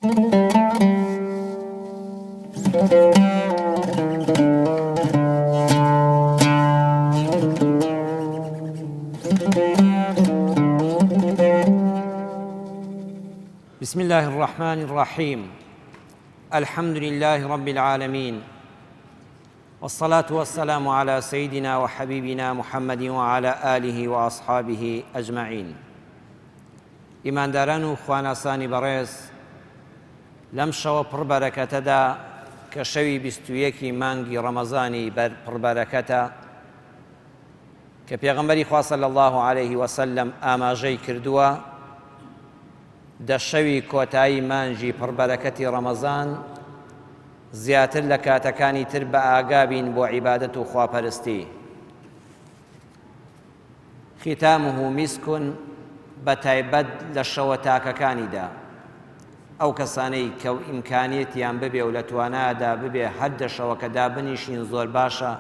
بسم الله الرحمن الرحيم الحمد لله رب العالمين والصلاة والسلام على سيدنا وحبيبنا محمد وعلى آله وأصحابه أجمعين ئیمانداران و خواناسانی بەڕێز لەم شەوە پڕ بەرەکەتەدا کە شەوی 21 مانگی ڕەمەزانی بەر پڕ بەرەکەتە کە پێغەمبەری خوا صلی اللە علیه وسلم ئاماژەی کردووە دە شەوی کۆتایی مانگی پڕ بەرەکەتی ڕەمەزان زیاتر لە کاتەکانی تر بە ئاگا بین بۆ عیبادەت و خواپەرستی. ختامه مسک بە تایبەت لە شەوە تاکەکانیدا ئەو کەسانەی کە ئیمکانیەتیان ببێ و لە توانادا ببێ هەر دە شەوەکە دابنیشین زۆر باشە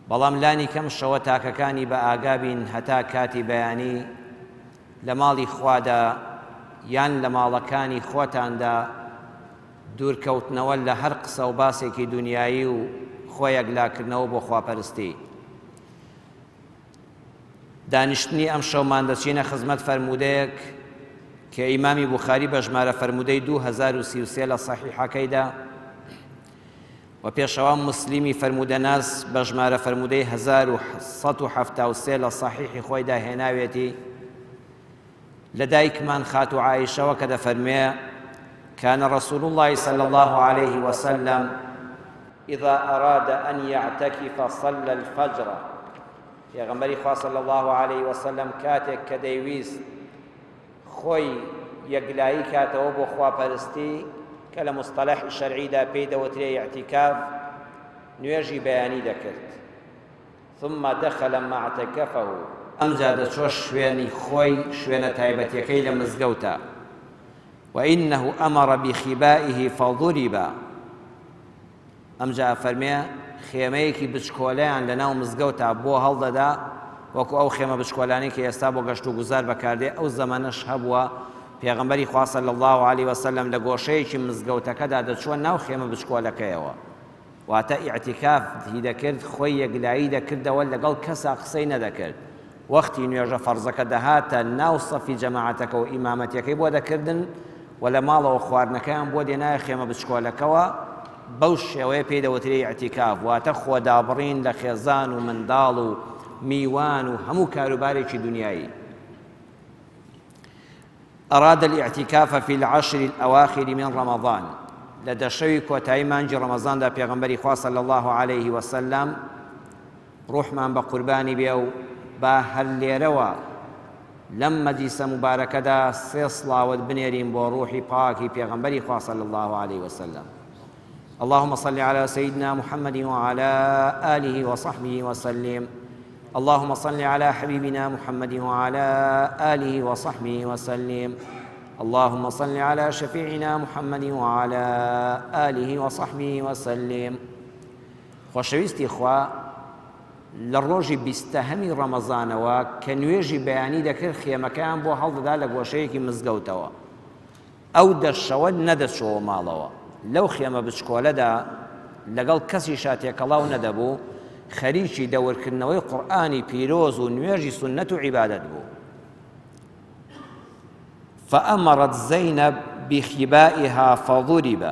بەڵام لانی کەم شەوە تاکەکانی بە ئاگا بین هەتا کاتی بەیانی لە ماڵی خوادا یان لە ماڵەکانی خۆتاندا دوورکەوتنەوە لە هەر قسە و باسێکی دونیایی و خۆ یەکلاکردنەوە بۆ خواپەرستی. دانیشتنی ئەمشەومان دەچینە خزمەت فەرموودەیەک کە ئیمامی بوخاری بە ژمارە فەرموودەی 2033 لە سەحیحەکەیدا و پێشەوا موسلیمی فەرموودەناس بە ژمارە فەرموودەی 1173 لە سەحیحی خۆیدا هێناوێتی لە دایکمان خاتوو عائیشەوە کە دەفەرموێ، کان رسول اللە صلی اللە علیه وسلم اذا اراد ان یعتکف صلی الفجر، پێغەمبەری خوا صلی اللە علیه وسلم کاتێک کە دەیویست خۆی یەکلایی کاتەوە بۆ خواپەرستی کە لە مصطلح شەرعیدا پێی دەوترێ ئیعتیکاف نوێژی بەیانی دەکرد. ثم دخل معتکفه. ئەمجا دەچوە شوێنی خۆی، شوێنە تایبەتیەکەی لە مزگەوتا، وانه امر بخبائه فضرب، ئەمجا ئەفەرمێ خێمەیەکی بچکۆلەیان لەناو مزگەوتا بۆ هەڵدەدا، وەکو ئەو خێمە بچکۆلانەی کە ئێستا بۆ گەشت و گوزار بەکاردێ، ئەو زەمەنەش هەبووە، پێغەمبەری خوا صلی اللە علیه وسلم لە گۆشەیەکی مزگەوتەکەدا دەچووە ناو خێمە بچکۆلەکەیەوە. واتە ئیعتیکاف ی دەکرد خۆی یەکلایی دەکردەوە لەگەڵ کەسا قسەی نەدەکرد وەختی نوێژە فەرزەکە دەهاتە ناو سەفی جەماعەتەکە و ئیمامەتیەکەی بۆ دەکردن و لە ماڵەوە خواردنەکەیان بۆ دێنایە خێمە بچکۆلەکەوە بەو شێوەیە پێی دەوترێ ئیعتیکاف واتە خۆدابڕین لە خێزان و منداڵ و میوان و هەموو کاروبارێکی دنیایی. اراد الاعتکاف فی العشر الاواخر من رمضان، لە دە شەوی کۆتایی مانگی ڕەمەزاندا پێغەمبەری خوا صلی اللە علیه وسلم ڕوحمان بە قوربانی بێ و با هەر لێرەوە لەم مەجلیسە موبارەکەدا سێ سڵاوت بنێرین بۆ ڕوحی پاکی پێغەمبەری خوا صلی اللە علیه وسلم. اللهم صل على سيدنا محمد وعلى آله وصحبه وسلم اللهم صل على حبيبنا محمد وعلى آله وصحبه وسلم اللهم صل على شفيعنا محمد وعلى آله وصحبه وسلم خۆشەویستی خوا لە ڕۆژی بیستەهەمی ڕەمەزانەوە کە نوێژی بەیانی دەکرد خێمەکەیان بۆ هەڵدەدا لە گۆشەیەکی مزگەوتەوە ئەو دە شەوە نەدەچۆوە ماڵەوە، لەو خێمە بچکۆلەدا لەگەڵ کەسیشا تێکەڵاو نەدەبوو، خەریکی دەورکردنەوەی قورئانی پیرۆز و نوێژی سوننەت و عیبادەت بوو. فأمرت زینب بخبائها فضرب،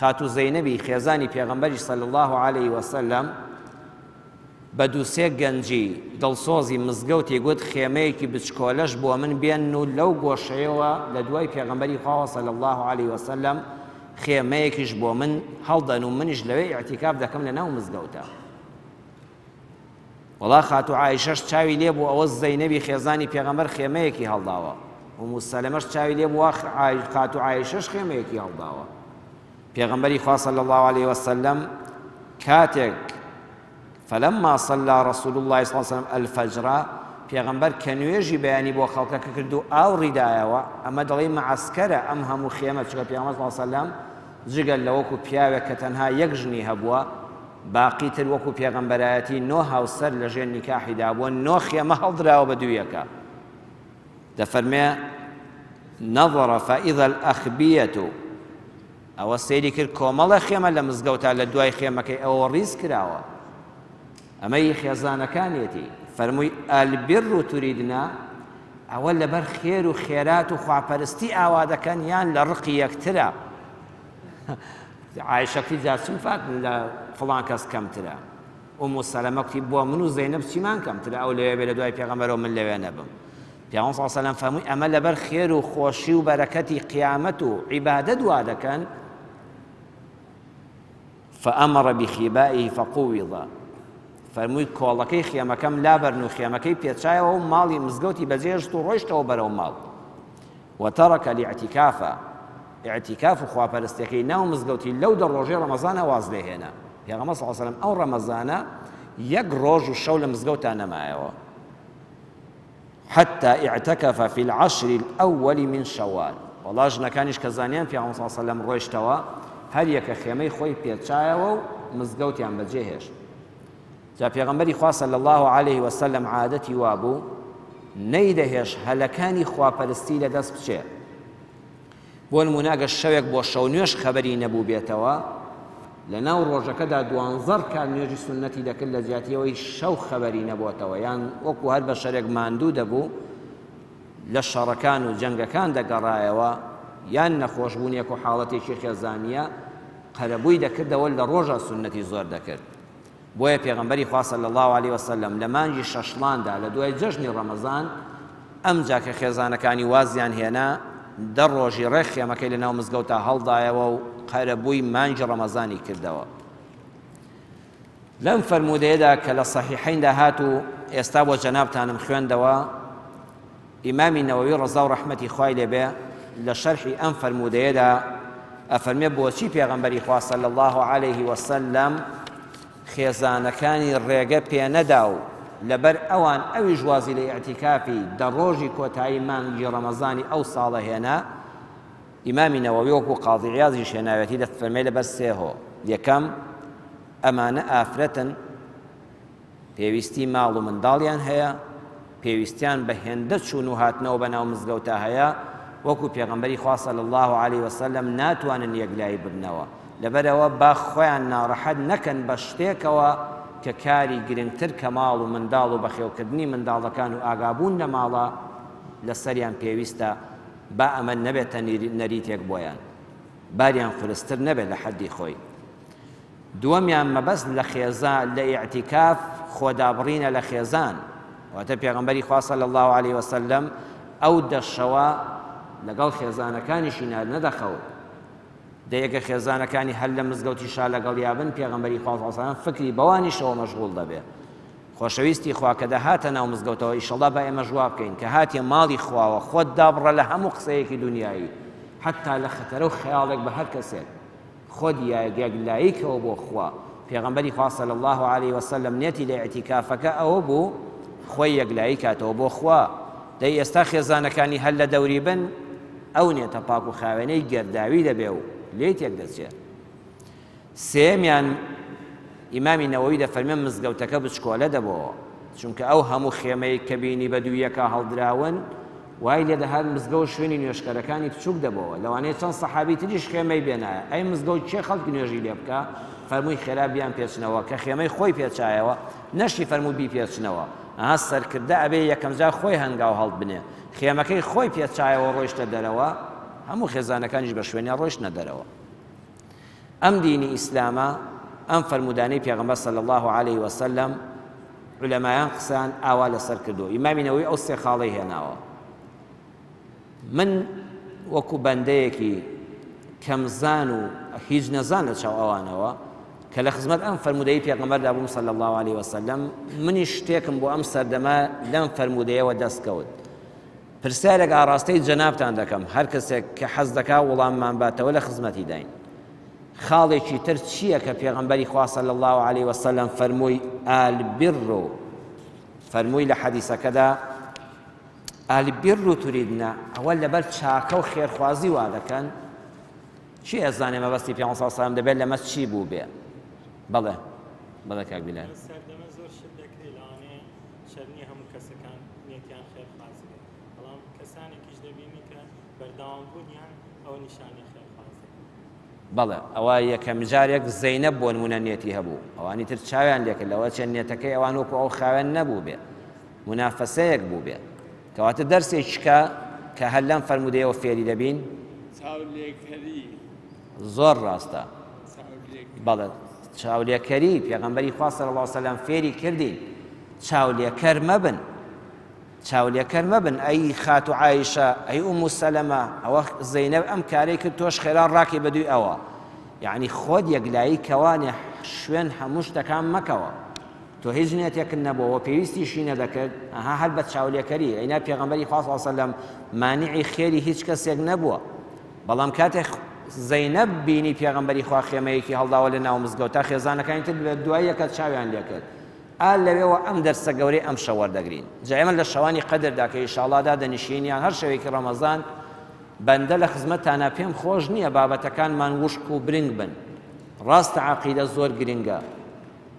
خاتوو زەینەبی خێزانی پێغەمبەریش صلی اللە علیه وسلم بە دوو سێ گەنجی دڵسۆزی مزگەوتی گوت خێمەیەکی بچکۆلەش بۆ من بێنن و لەو گۆشەیەوە لە دوای پێغەمبەری خواوە صلی اللە علیه وسلم خێمەیەکیش بۆ من هەڵدەن و منیش لەوێ ئیعتیکاف دەکەم لە ناو مزگەوتە. وەڵا خاتوو عائیشەش چاوی لێ بوو ئەوە زەینەبی خێزانی پێغەمبەر خێمەیەکی هەڵداوە، ئوم سەلەمەش چاوی لێ بووە خاتوو عائیشەش خێمەیەکی هەڵداوە. پێغەمبەری خوا صلی اللە علیه وسلم کاتێک فلما صلى رسول الله صلی الله علیه وسلم الفجر پێغەمبەر کە نوێژی بەیانی بۆ خەڵکەکە کرد و ئاوڕی دایەوە ئەمە دەڵێی مەعەسکەرە ئەم هەموو خێمە چونکە پێغەمبەر صلی الله علیه وسلم جگە لە وەکو پیاوێک کە تەنها یەک ژنی هەبووە باقی تر وەکو پێغەمبەرایەتی نۆ هاوسەر لەژێر نیکاحیدا بووە نۆ خێمە هەڵدراوە بە دوویەکە دەفەرمێ. نظر فإذا الأخبية ئەوە سەیری کرد کۆمەڵە خێمە لە مزگەوتا لە دوای خێمەکەی ئەوە ڕیز کراوە ئەمە ی خێزانەکانیەتی فەرمووی البر تریدنا ئەوە لەبەر خێر و خێرات و خواپەرستی ئاوا دەکەن یان لە ڕقی یەکترە عایشە کوتی جا چم فات لە فڵان کەس کەمترە ئوم سەلەمە کوتی بۆ من و زەینەب چیمان کەمترە ئەو لەوێ بێ لە دوای پێغەمبەرەوە من لەوێ نەبم پێغەمبەر صلی الله علیه و سلم فەرمووی ئەمە لەبەر خێر و خۆشی و بەرەکەتی قیامەت و عیبادەت وا دەکەن فأمر بخبائه فقوض فەرمووی کۆڵەکەی خێمەکەم لابەرن و خێمەکەی پێچایەوە و ماڵی مزگەوتی بەجێهێشت و ڕۆیشتەوە بەرەو ماڵ وترك الاعتكاف اعتکاف و خواپەرستیەکەی ناو مزگەوتی لەو دە ڕۆژەی ڕەمەزانە واز لێ هێنا پێغەمبەر صلی الله علیه و سلم ئەو ڕەمەزانە یەک ڕۆژ و شەو لە مزگەوتا نەمایەوە حتى اعتكف في العشر الأول من شوال وەڵا ژنەکانیش کە زانیان پێغەمبەر صلی الله علیه و سلم ڕۆیشتەوە هەر یەکە خێمەی خۆی پێچایەوە و مزگەوتیان بەجێ هێشت جا پێغەمبەری خوا صلی الله علیه و سلم عادەتی وابوو نەیدەهێشت هەلەکانی خواپەرستی لەدەست بچێ بۆ نموونە ئەگەر شەوێک بۆ شەو نوێژ خەبەری نەبووبێتەوە، لە ناو ڕۆژەکەدا دوانزە ڕکات نوێژی سوننەتی دەکرد لە جیاتی ئەوەی شەو خەبەری نەبۆتەوە یان وەکو هەر بەشەرێک ماندوو دەبوو لە شەڕەکان و جەنگەکان دەگەڕایەوە یان نەخۆشبوونێک و حاڵەتێکی خێزانییە قەرەبووی دەکردەوە لە ڕۆژا سوننەتی زۆر دەکرد. بۆیە پێغەمبەری خوا صلی اللە علیە وسلم لە مانگی شەشڵاندا لە دوای جەژنی ڕەمەزان ئەمجا کە خێزانەکانی وازیان هێنا دە ڕۆژی ڕێک خێمەکەی لە ناو مزگەوتا هەڵدایەوە و قەرەبووی مانگی ڕەمەزانی کردەوە. لەم فەرموودەیەدا کە لە صحیحەیندا هات و ئێستا بۆ جەنابتانم خوێندەوە ئیمامی نەوەوی ڕەزا و ڕەحمەتی خوای لێ بێ لە شەرحی ئەم فەرموودەیەدا ئەفەرمێ بۆچی پێغەمبەری خوا صلی اللە علیه وسلم خێزانەکانی ڕێگە پێ نەدا و لەبەر ئەوان ئەویش وازی لە ئیعتیکافی دە ڕۆژی کۆتایی مانگی ڕەمەزانی ئەو ساڵە هێنا ئیمامی نەوەوی وەکو قاضی عیاضیش هێناوێتی دەفەرمێ لەبەر سێ هۆ یەکەم ئەمانە ئافرەتن پێویستی ماڵ و منداڵیان هەیە، پێویستیان بە هێندە چوون و هاتنەوە بە ناو مزگەوتا هەیە، وەکو پێغەمبەری خوا صلی اللە علیە وسلم ناتوانن یەکلایی ببنەوە، لەبەرئەوە با خۆیان ناڕەحەت نەکەن بە شتێکەوە کە کاری گرنگتر کە ماڵ و منداڵ و بەخێوکردنی منداڵەکان و ئاگابوون لە ماڵە لەسەریان پێویستە، با ئەمە نەبێتە نەریتێک بۆیان باریان قورستر نەبێت لە حەدی خۆی. دووەمیان مەبەست لە خێزان لە ئیعتیکاف خۆدابڕینە لە خێزان، واتە پێغەمبەری خوا صلی اللە علیە وسلم ئەو دە شەوە لەگەڵ خێزانەکانیشی نەدەخەوت، دە یەکە خێزانەکانی هەر لە مزگەوتیشا لەگەڵیا بن پێغەمبەری خوا صلی اللە علیه وسلم فکری بەوانیشەوە مەشغوڵ دەبێ. خۆشەویستی خوا کە دەهاتە ناو مزگەوتەوە ئیشەڵا با ئێمەش وا بکەین کە هاتیە ماڵی خواوە خۆت دابڕە لە هەموو قسەیەکی دونیایی حەتا لە خەتەرە و خەیاڵێک بە هەر کەسێک خۆت یەکلایی کەوە بۆ خوا، پێغەمبەری خوا صلی اللە علیە وسلم نێتی لە ئیعتیکافەکە ئەوە بوو خۆی یەکلایی کاتەوە بۆ خوا، دەی ئێستا خێزانەکانی هەر لە دەوری بن ئەو نێتە پاک و خاوێنەی گەرداوی دەبێ و لێی تێک دەچێ. سێیەمیان ئیمامی نەوەوی دەفەرمێ مزگەوتەکە بچکۆلە دەبۆوە، چونکە ئەو هەموو خێمەی کە بینی بە دوو یەکا هەڵدراون وای لێدەهات مزگەوت شوێنی نوێژکەرەکانی بچووک دەبۆوە، لەوانەیە چەند سەحابی تریش خێمەی بێنایە، ئەی مزگەوت کێ خەڵک نوێژی لێ بکا، فەرمووی خێرا بیان پێچنەوە، کە خێمەی خۆی پێچایەوە، نەشی فەرموو بیپێچنەوە، ئەها سەرکردە ئەبێ یەکەمجار خۆی هەنگاو هەڵبنێ، خێمەکەی خۆی پێچایەوە ڕۆیشتە دەرەوە، هەموو خێزانەکانیش بە شوێنیا ڕۆیشتنە دەرەوە. ئەم دینی ئیسلامە، ئەم فەرموودانەی پێغەمبەر صلی اللە علیه وسلم، عولەمایان قسەیان ئاوا لەسەر کردووە، ئیمامی نەوەوی ئەو سێ خاڵەی هێناوە. من وەکو بەندەیەکی کەمزان و هیچ نەزان لە چاو ئەوانەوە کە لە خزمەت ئەم فەرموودەی پێغەمبەردا بووم صلی الله علیه وسلم منیش شتێکم بۆ ئەم سەردەمە لەم فەرموودەیەوە دەست کەوت. پرسیارێک ئاڕاستەی جەنابتان دەکەم، هەر کەسێک کە حەز دەکا وڵاممان باتەوە لە خزمەتی داین. خاڵێکی تر چییە کە پێغەمبەری خوا صلی اللە علیه وسلم فەرمووی البر فەرمووی لە حەدیسەکەدا البر تریدنا ئەوە لەبەر چاکە و خێرخوازی وا دەکەن چی ئەزانێ مەبەستی پێغەمبەر صلی اللە علیه وسلم دەبێت لەمە چی بوو بێ بەڵێ بەڵێ کاک بیلال سەردەمە زۆر شت دەکرێت لەوانەیە شەرت نییە هەموو کەسەکان نیەتیان خێرخوازی بێت، بەڵام کەسانێکیش. دەبینی کە بەردەوام بوونیان ئەوە نیشانەی خێرخوازیە. بەڵێ ئەوە یەکەم جارێک زەینەب بۆ نمونە نێتی هەبوو ئەوانی تر چاویان لێکرد لەوە چێ نێتەکەی ئەوان وەکو ئەو خاوێن نەبوو بێ مونافەسەیەک بوو بێ کەواتە دەرسێکیکە کە هەر لەم فەرموودەیەوە فێری دەبین چاولێکەری. زۆر ڕاستە چاولێکەری. بەڵێ چاولێکەری پێغەمبەری خوا صلی اللە علیه وسلم فێری کردین چاولێکەر مەبن چاولێکەر مەبن ئەی خاتوو عائیشە ئەی ئوم سەلەمە ئەوە زەینەب ئەم کارەی کرد تۆش خێرا ڕاکەی بەدووی ئەوە یعنی خۆت یەکلایی کەوانێ شوێن هەموو شتەکان مەکەوە تۆ هیچ نێتێکت نەبووە پێویستیشی نەدەکرد ئەها هەر بە چاولێکەری ئەینا پێغەمبەری خوا صلی الله علیه وسلم مانعی خێری هیچ کەسێک نەبووە بەڵام کاتێک زەینەب بینی پێغەمبەری خوا خێمەیەکی هەڵداوە لە ناو مزگەوت تا خێزانەکانی تر دوای یەکە چاویان لێکرد ئا لەوێوە ئەم دەرسە گەورەی ئەمشەو وەردەگرین. جا ئێمە لە شەوانی قەدردا کە ئیشاڵڵا دادەنیشین یان هەر شەوێکی ڕەمەزان بەندە لە خزمەتتانا پێم خۆش نییە بابەتەکانمان وشک و برنگ بن. ڕاستە عەقیدە زۆر گرنگە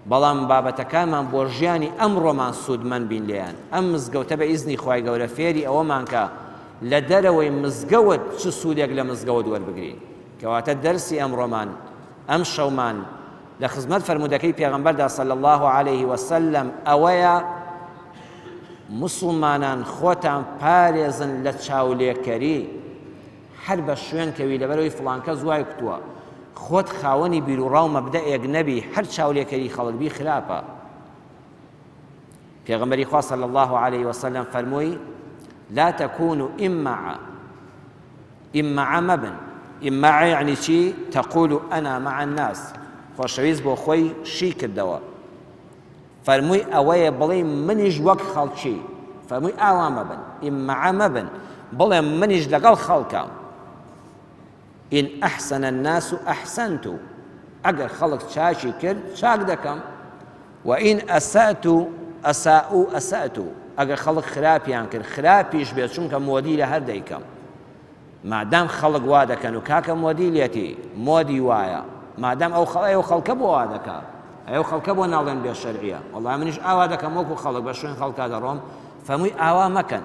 بەڵام بابەتەکانمان بۆ ژیانی ئەمڕۆمان سوودمەند بین لێیان. ئەم مزگەوتە بە ئیزنی خوای گەورە فێری ئەوەمان کە لە دەرەوەی مزگەوت چ سوودێک لە مزگەوت وەربگرین. کەواتە دەرسی ئەمڕۆمان ئەمشەومان لە خزمەت فەرموودەکەی پێغەمبەردا صلی اللە علیه وسلم ئەوەیە موسڵمانان خۆتان پارێزن لە چاولێکەری هەر بە شوێن کەوی لەبەرەوەی فڵان کەس وای کوتووە خۆت خاوەنی بیروڕا و مەبدەئێک نەبی هەر چاولێکەری خەڵک بی خراپە پێغەمبەری خوا صلی الله علیه وسلم فەرمووی لا تكونوا إمعة ئیممەعە مەبن، ئیممەعە یەعنی چی؟ تقول انا مع الناس، خۆشەویست بۆ خۆی شی کردەوە، فەرمووی ئەوەیە بڵێی منیش وەک خەڵکی، فەرمووی ئاوا مەبن، ئیممەعە مەبن، بڵێ منیش لەگەڵ خەڵکام. إن أحسن الناس أحسنت، ئەگەر خەڵک چاکی کرد چاک دەکەم، وإن أسأت أساءوا أسأت، ئەگەر خەڵک خراپیان کرد خراپیش بێت چونکە مۆدیلە هەر دەیکەم مادام خەڵک وا دەکەن و کاکە مۆدیلەتی مۆدی وایە مادام ئەو خەڵ ئەو خەڵکە بۆ وا دەکا ئەو خەڵکە بۆ ناڵێن بێ شەرعیە وەڵا منیش ئاوا دەکەم وەکو خەڵک بە شوێن خەڵکا دەڕۆم فەرمووی ئاوا مەکەن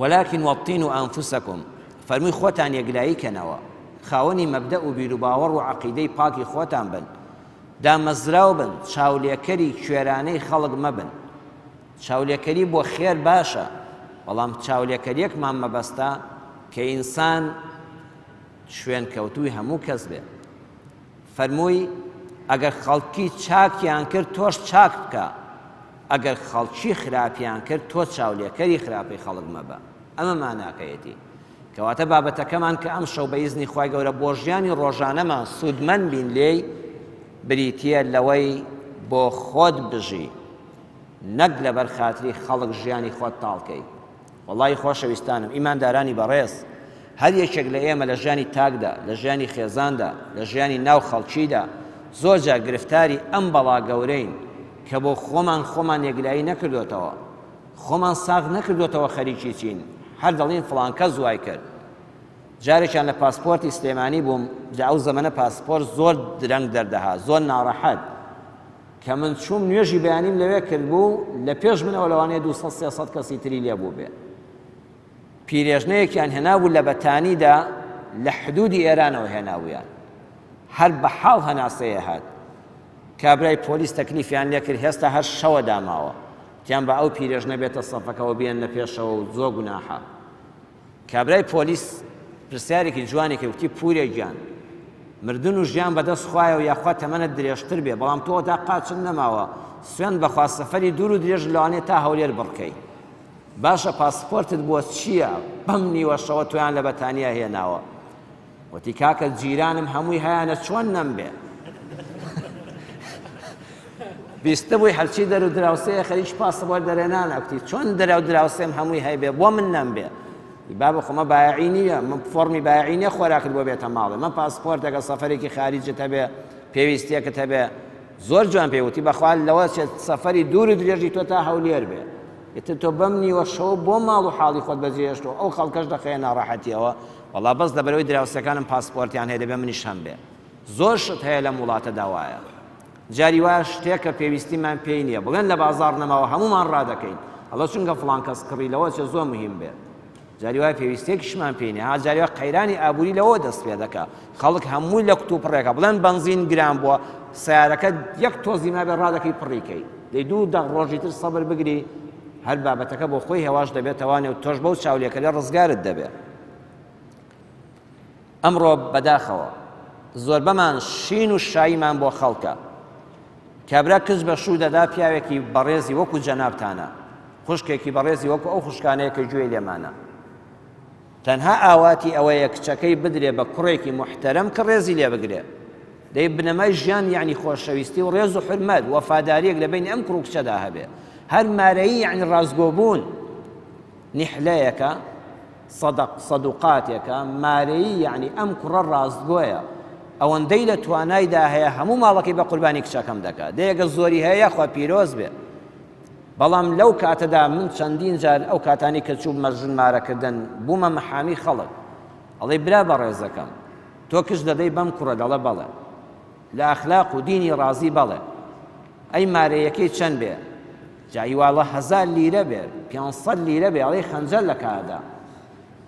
ولكن وطنوا أنفسكم فەرمووی خۆتان یەکلایی کەنەوە خاوەنی مەبدەء و بیروباوەڕ و عەقیدەی پاکی خۆتان بن دامەزراو بن، چاولێکەری کوێرانەی خەڵک مەبن. چاولێکەری بۆ خێر باشە، بەڵام چاولێکەریەکمان مەبەستە کە ئینسان شوێنکەوتووی هەموو کەس بێ. فەرمووی، ئەگەر خەڵکی چاکیان کرد تۆش چاک بکە، ئەگەر خەڵکی خراپیان کرد تۆ چاولێکەری خراپەی خەڵک مەبە. ئەمە ماناکەیەتی. کەواتە بابەتەکەمان کە ئەمشەو بە ئیزنی خوای گەورە بۆ ژیانی ڕۆژانەمان سوودمەند بین لێی بریتییە لەوەی بۆ خۆت بژی نەک لەبەر خاتری خەڵک ژیانی خۆت تاڵکەی وەڵی خۆشەویستانم ئیماندارانی بەڕێز هەر یەکێک لە ئێمە لە ژیانی تاکدا لە ژیانی خێزاندا لە ژیانی ناو خەڵکیدا زۆر جار گرفتاری ئەم بەڵا گەورەین کە بۆ خۆمان خۆمان یەکلایی نەکردوێتەوە خۆمان ساغ نەکردۆتەوە خەریکی چین هەر دەڵین فڵان کەس وای کرد جارێکیان لە پاسپۆرتی سلێمانی بووم جا ئەو زەمەنە پاسپۆرت زۆر درەنگ دەردەها زۆر ناڕەحەت کە من چووم نوێژی بەیانیم لەوێ کرد بوو لە پێش منەوە لەوانەیە 200 300 کەسی تری لێ بوو بێ پیرێژنەیەکیان هێنابوو لە بەتانیدا لە حدودی ئێرانەوە هێنابوویان هەر بە حاڵ هەناسەیە هات کابرای پۆلیس تەکلیفیان لێکرد هێستا هەر شەوە داماوە تیان با ئەو پیرێژنە بێتە سەفەکەوە بێننە پێشەوە و زۆر گوناحە. کابرای پۆلیس پرسیارێکی جوانی کرد وتی پورێ گیان مردن و ژیان بەدەست خوایە و یاخوا تەمەنت درێژتر بێ بەڵام تۆ تا قاچت نەماوە سوێند بەخوا سەفەری دوور و درێژ لەوانەیە تا هەولێر بڕکەی باشە پاسپۆرتت بۆ چییە بەم نیوە شەوە تۆیان لە بەتانیا هێناوە وتی کاکە جیرانم هەمووی هەیانە چۆن نەمبێ بیستبووی هەرچی دەر و دراوسێ خەریکی پاسپۆرت دەرێنانە کوتی چۆن دەرە و دراوسێم هەمووی هەیبێ بۆ من نەمبێ بابە خۆمە بایعی نییە من فۆڕمی بایعی نییە خۆراکت بۆ بێتە ماڵێ من پاسپۆرتەکە سەفەرێکی خاریجت هەبێ پێویستیەکت هەبێ زۆر جوان پێ وتی بەخوا لەوە چێت سەفەری دوور و درێژی تۆ تا هەولێر بێ ئیتر تۆ بەم نیوە شەو بۆ ماڵ و حاڵی خۆت بەجێهێشتەوە ئەو خەڵکەش دەخەیە ناڕەحەتیەوە وەڵا بەس لەبەرئەوەی دراوسێکانم پاسپۆرتیان هەیە دەبێ منیش هەم بێ زۆر شت هەیە لەم وڵاتەدا وایە جاری وایە شتێکە پێویستیمان پێی نییە بڵێن لە بازاڕ نەماوە هەمومان ڕادەکەین ئەڵە چونکە فڵان کەس کڕی لەوە چێ زۆر مهم بێ. جاری وایە پێویستیەکیشمان پێی نیە ها جاری وایە قەیرانی ئابووری لەوە دەست پێ دەکا خەڵک هەمووی لە کوتوپڕێکە بڵێن بەنزین گران بووە سیارەکە یەک تۆزی مابێ ڕادەکەی پڕیکەی دەی دوو دە ڕۆژی تر سەبر بگری هەر بابەتەکە بۆ خۆی هێواش دەبێتەوانێ و تۆش بەو چاولێکەرە ڕزگارت دەبێ ئەمڕۆ بەداخەوە زۆربەمان شین و شاییمان بۆ خەڵکە. کابرا کچ بە شوو دەدا پیاوێکی بەڕێزی وەکو جەنابتانە، خوشکێکی بەڕێزی وەکو ئەو خوشکانەیە کە گوێی لێمانە. تەنها ئاواتی ئەوەیە کچەکەی بدرێ بە کوڕێکی موحتەرەم کە ڕێزی لێ بگرێ. دەی بنەمای ژیان یەعنی خۆشەویستی و ڕێز و حورمەت، وەفادارییەک لە بەینی ئەم کوڕ و کچەدا هەبێ. هەر مارەیی یەعنی ڕاستگۆبوون. نیحلەیەکە، سەدەق، سەدوقاتێکە، مارەیی یەعنی ئەم کوڕە ڕاستگۆیە، ئەوەندەی لە توانایدا هەیە هەموو ماڵەکەی بە قوربانی کچەکەم دەکا، دەی ئەگەر زۆری هەیە یاخوا پیرۆز بێ. بەڵام لەو کاتەدا من چەندین جار ئەو کاتانەی کە چووبمە ژن مارەکردن بوومە محامی خەڵک، ئەڵێی برا بەڕێزەکەم تۆ کچ دەدەی بەم کوڕە؟ دەڵێ بەڵێ. لە ئەخلاق و دینی ڕازی؟ بەڵێ. ئەی مارەیەکەی چەند بێ؟ جا ئیواڵە هەزار لیرە بێ، پێنسەد لیرە بێ، ئەڵێی خەنجەر لە کادا.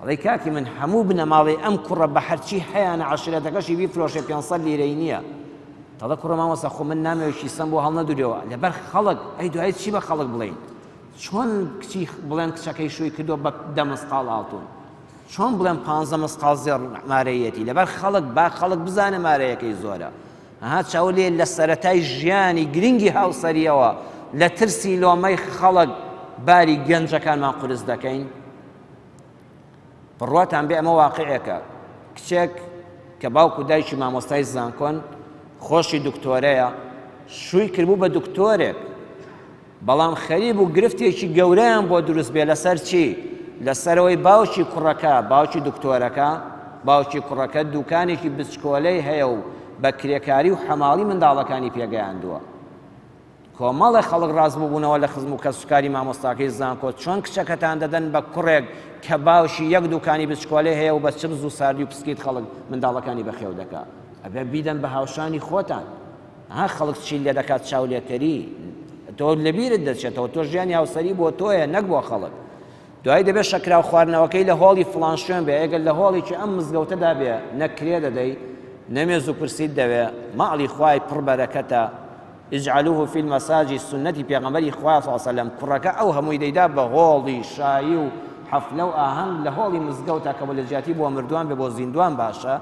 ئەڵێی کاکی من هەموو بنەماڵەی ئەم کوڕە بە هەرچی هەیانە عەشیرەتەکەشی بیفرۆشێ پێنسەد لیرەی نییە. دەڵێ کوڕە مامۆستا خۆ من نامەوێ کیسەم بۆ هەڵنەدورێەوە لەبەر خەڵک، ئەی دوایی چی بە خەڵک بڵێین؟ چۆن کچی بڵێن کچەکەی شووی کردووە بە دە مسقاڵ ئاڵتون؟ چۆن بڵێم پانزە مسقاڵ زێڕ مارەیەتی لەبەر خەڵک با خەڵک بزانێ مارەیەکەی زۆرە. ئەها چاو لێ لە سەرەتای ژیانی گرنگی هاوسەریەوە لە ترسی لۆمەی خەڵک باری گەنجەکانمان قورس دەکەین. بڕواتان بێ ئەمە واقعێکە. کچێک کە باوک و دایکی مامۆستای زانکۆن، خۆشی دکتۆرەیە، شووی کردبوو بە دکتۆرێک، بەڵام خەریبوو گرفتێکی گەورەیان بۆ دروست بێ لەسەر چی؟ لەسەرەوەی باوکی کوڕەکە، باوکی دکتۆرەکە، باوکی کوڕەکە دوکانێکی بچکۆلەی هەیە و بە کرێکاری و حەماڵی منداڵەکانی پێگەیاندووە. کۆمەڵێ خەڵک ڕاست بووبوونەوە لە خزم و کەسوکاری مامۆستاکەی زانکۆ، چۆن کچەکەتان دەدەن بە کوڕێک کە باوکی یەک دوکانی بچکۆلەی هەیە و بە چپس و ساردی و پسکیت خەڵک منداڵەکانی بەخێو دەکا؟ ئەبێ بیدەن بە هاوشانی خۆتان. ها خەڵک چی لێ دەکات چاولێکەری تۆ لەبیرت دەچێتەوە تۆ ژیانی هاوسەری بۆ تۆیە نەک بۆ خەڵک دوای دەبێت شەکراو خواردنەوەکەی لە هۆڵی فڵان شوێن بێ ئەگەر لە هۆڵێکی ئەم مزگەوتەدا بێ نە کرێ دەدەی نە مێز و کورسیت دەوێ ماڵی خوای پڕ بەرەکەتە اجعلوه فی المساجد سنەتی پێغەمبەری خوا صلی الله علیه وسلم کوڕەکە ئەو هەمووی دەیدا بە هۆڵی شایی و حەفلە و ئاهەنگ لە هۆڵی مزگەوتە کە بۆ لە جیاتی بۆ مردووان بێ بۆ زیندوان باشە